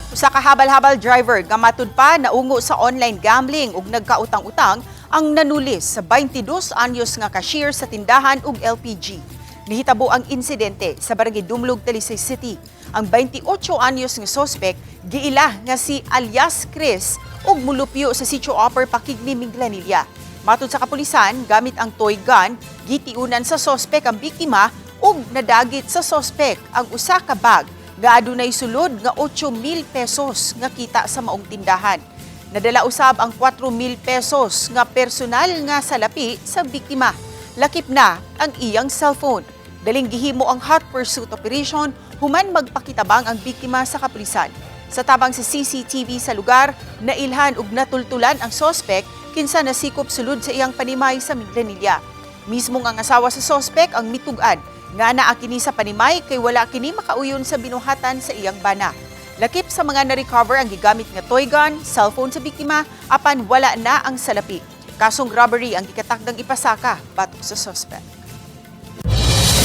Usa ka habal-habal driver nga matud pa naungo sa online gambling ug nagkautang-utang ang nanulis sa 22 anyos nga cashier sa tindahan ug LPG. Nihitabo ang insidente sa Barangay Dumlog, Talisay City. Ang 28 anyos nga sospek giila nga si alias Chris ug mulupyo sa Sitio Upper, Pakigni, Minglanilla. Matod sa kapulisan, gamit ang toy gun, gitiunan sa sospek ang biktima ug nadagit sa sospek ang usa ka bag nga adunay sulod nga 8,000 pesos nga kita sa maong tindahan. Nadala usab ang 4,000 pesos nga personal nga salapi sa biktima. Lakip na ang iyang cellphone. Daling gihimo ang hot pursuit operation human magpakitabang ang biktima sa kapulisan. Sa tabang sa CCTV sa lugar, nailhan ug natultulan ang sospek kinsa nasikop sulod sa iyang panimay sa Minglanilla. Mismong ang asawa sa sospek ang mitug-an nga naa kini sa panimay kay wala kini makauyon sa binuhatan sa iyang bana. Lakip sa mga na-recover ang gigamit nga toy gun, cellphone sa biktima, apan wala na ang salapi. Kasong robbery ang gikatakdang ipasaka batok sa suspect.